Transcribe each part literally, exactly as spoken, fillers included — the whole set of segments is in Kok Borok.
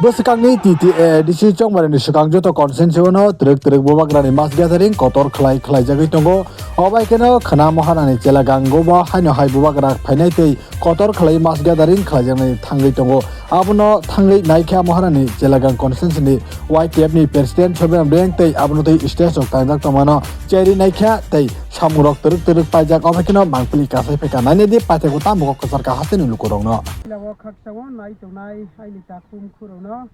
Bwswkangni T T A A D C chongmani swkang joto constituency-o no twrwk twrwk bubagrani mass gathering kotor khlai khlaijagwi tongo. O bai kheno khwna Maharani chela gango bo haino hai bubagra phainai tei kotor khlai mass gathering khlaijaknai thangwi tongo. Abono thangwi naikha Maharani chela gang constituency-ni Y T F ni president Sobiram Reang tei abono tei stage rok tangjak tongmano cherwi naikha tei samungrok twrwk twrwk paijak, o bai kheno mangpili kasai phaikha. Nainai di paithakgo tamo kok kwchar kha hasteni lukurokno. Jilao khakchangno nai tongnai aini takhum khurokno.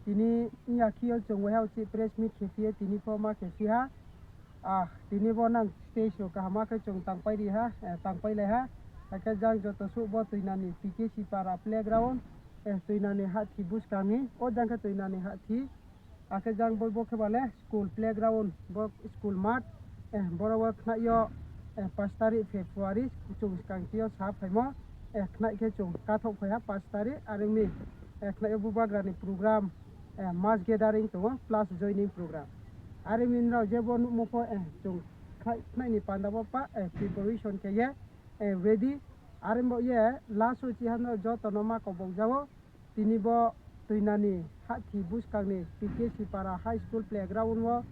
Tini wngya khiyo chwng waiha uchi press meet khe phiye tini pho ma khe phiha. Ah, tini bo nang stage rok kaham khe chwng tangpai ri ha, eh, tangpai lai ha. Hakhe jang joto suh bo Twinani P K C para playground, eh, Twinani hathi bwskangni, o jang khe Twinani hathi. Hakhe jang bo, bo khe bale school playground, bo school mat, eh, boro o khnaio, eh, pash tarik February, chwng swkang tio sa phaimo, eh, khnai khe chwng kathok phaiha pash tarik, arwngni, eh, khnaio bubagrani program, eh, mass gathering tongo, plus joining program. Arwngni nrao je bo nukmo pho, eh, chwng khnai, khnaini panda bo pa, eh, preparation khe ye, eh, ready. Arwngbo ye last o chiha nrao jotono ma kobok jao. Tini bo Twinani hathi bwskangni P K C para high school playground o,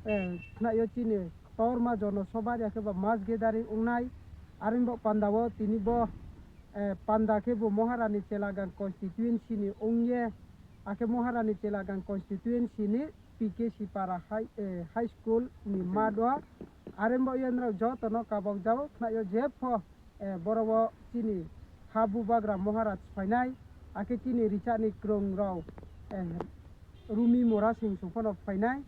eh, khnaio chini torma jono soba ya khe ba mass gathering wngnai. Arwngbo panda o tini bo, eh, panda khe bo Maharani Chelagang constituency ni wngye, akhe Maharani Chelagang constituency ni P K C para high, eh, high school ni mat o. Arwngbo ye nrao jotono kabok jao khnaio jepho eh, boro o chini ha bubagra Maharaj phainai, akhe chini richani kwrwng rao, eh, Rumi Mora Singh song phano phainai.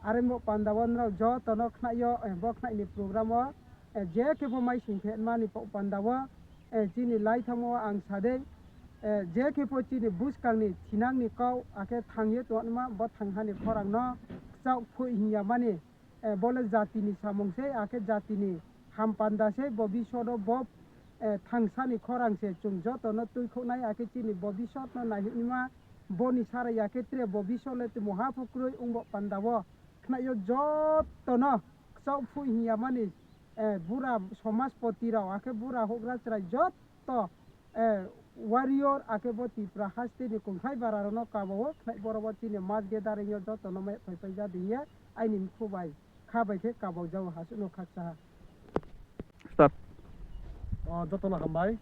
Arwngbo panda o nrao jotono khnaio, eh, bo khnaini program o, eh, je khe bo mai sing phe mani po-, panda o, eh, chini lai thamo ang sadei, eh, je khe pho chini bwskangni thinangni kau, akhe thangye tongma bo thanghani khorang no kchak phui hingya mani, eh, bo le jatini samung se, akhe jatini ham panda se, bo bisodo bo, eh, thangsani khorang se, chwng jotono twi khoknai, akhe chini bo bisotno naihinima, boni sara ya khe tre bo bisot le twi moha phukrwi wngbo panda o khnaio jotono kchak phui hingya mani, eh, bura somaspoti rao, akhe bura hokra chwrai joto eh, warrior, akhe bo Tipra hasteni kongthai bara rokno kabao, khnai borok bo chini mass gathering o jotono mai phai phai ja di ye, aini mkhu bai kha bai khe kabao jao, hasuno khaksa ha. Start. O, jotono hambai.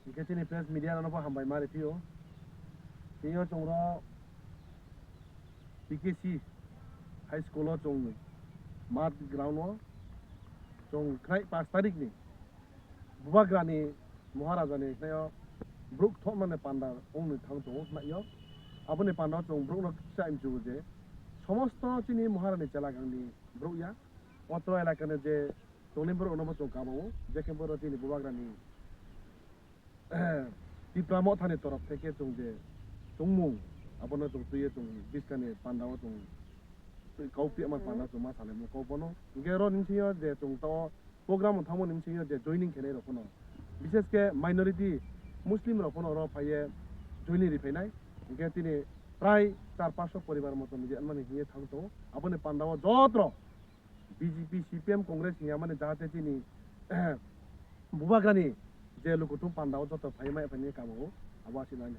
Hingke chini press media rokno bo hambai ma riphiyo. Tini o chwng ro P K C High School o chwng mat ground o chwng khnai pash tarik ni Bubagrani Maharajani khlaio bruk thokmani panda wngni thang tongo khlaio. Aboni panda o chwng brukno kisa imchugo je somosto chini Maharani chelagangni bruk ya. Otro elakani je tongni borokno bo chwng kabao, je khe borok chini Bubagrani Tipra Mothani torof theke chwng je chwngmung abono chwng twiyo chwng biskani panda o chwng kau piyama panda chwng ma salaimung kau bono. Hingke oro ning singyo je chwng tao program o thangmani bwskango je joining khenai rok phano, bishesh khe minority Muslim rok phano oro phaiye joining ri phainai. Hingke chini prai char panch sho poribar moto niji anmani hingye thang tongo. Aboni panda o jotro B J P, C P M, Congress hingya mani jahate chini Bubagrani je lukuthum panda o joto phaiye mai phainai kamo o abo asina ani.